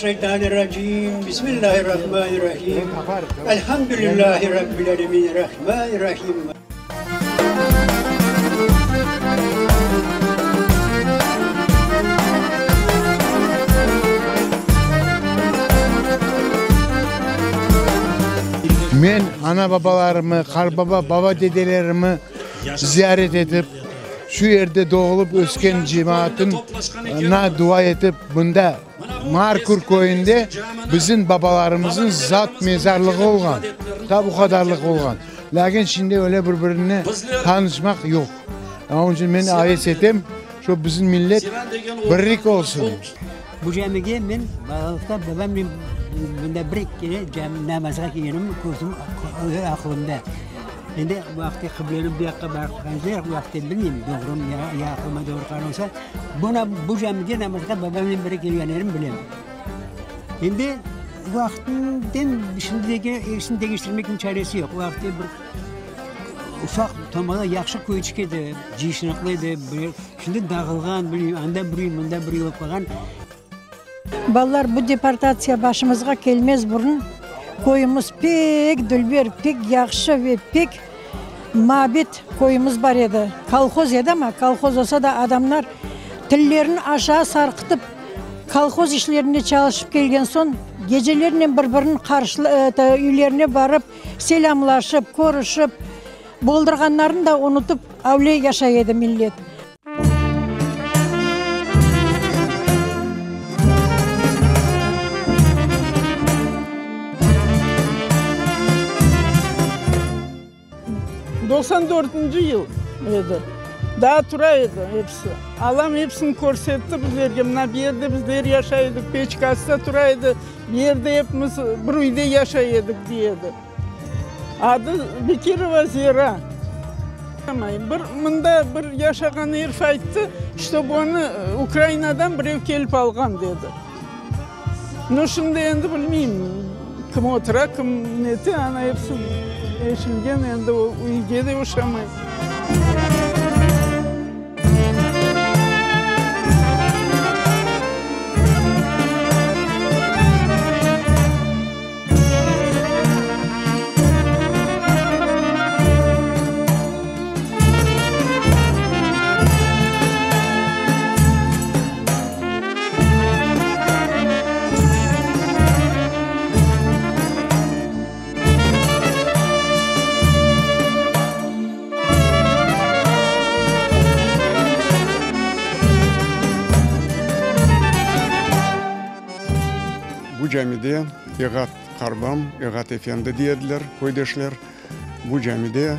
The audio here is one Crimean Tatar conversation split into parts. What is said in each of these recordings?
mineşşeytanirracim. Bismillahirrahmanirrahim. Elhamdülillahi Rabbil alemin. Rahmanirrahim. Men ana-babalarımı, qarbaba, baba-dedelerimi ziyaret etip, şu yerde doğulıp ösken cemaatına dua etip, mında, Markur köyünde bizim babalarımıznıñ zat mezarlığı olğan, ta bu qadarlıq olğan. Lâkin şimdi öyle bir-birine tanışmaq yoq. Onıñ içün men aves etem, şu bizim millet birlik olsun. Bu camige men balalıqta babamnen mında bir kere cami namazğa kelgenim közüm aqılımda. Endi vaqtı qıbleni bu yaqqa barıp vaqtı bilmeyim doğrumı ya aqılıma doğru qalmasa. Buna bu camige namazğa babamnen biri kelgenlerini bilem. Endi vaqtınden şimdiki egisini deñiştirmekniñ çaresi yoq. Vaqtı bir ufaq tomala yahşı köyçik edi, cıyışınıqlı edi. Şimdi dağılğan, bilmeyim, anda bir uy, mında bir uy olıp qalğan. Balalar, bu deportatsiya başımızğa kelmez burun köyümiz pek dülber, pek yahşı ve pek mabit köyümiz bar edi. Kolhoz edi amma, kolhoz olsa da adamlar tillerini aşağı sarqıtıp kolhoz işlerinde çalışıp kelgen soñ gecelernen bir-biriniñ üylerine barıp selâmlaşıp, körüşip, boldurğanlarını da unutıp avle yaşay edi millet. 94 yıl edi. Daa tura edi episi. Alam episini körsetti bizlerge. Mına bu yerde bizler yaşay edik, peçkası da tura edi. Bu yerde epimiz bir üyde yaşay edik, dey edi. Adı Bekirova Zera. Bir mında bir yaşağan erif ayttı, ştob onı Ukrainadan birev kelip alğan, dedi. No, şimdi endi bilmeyim, kim otura, kim nete, ana episi eşilgen, endi o üyge de oşamay. Bu camide Eğat qarbam, Eğat efendi dey ediler köydeşler. Bu camide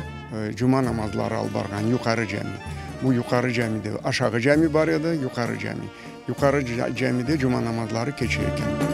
cuma namazları alıp barğan yuqarı cami. Bu yuqarı camide aşağı cami bar edi, yuqarı cami. Yuqarı camide cuma namazları keçe eken.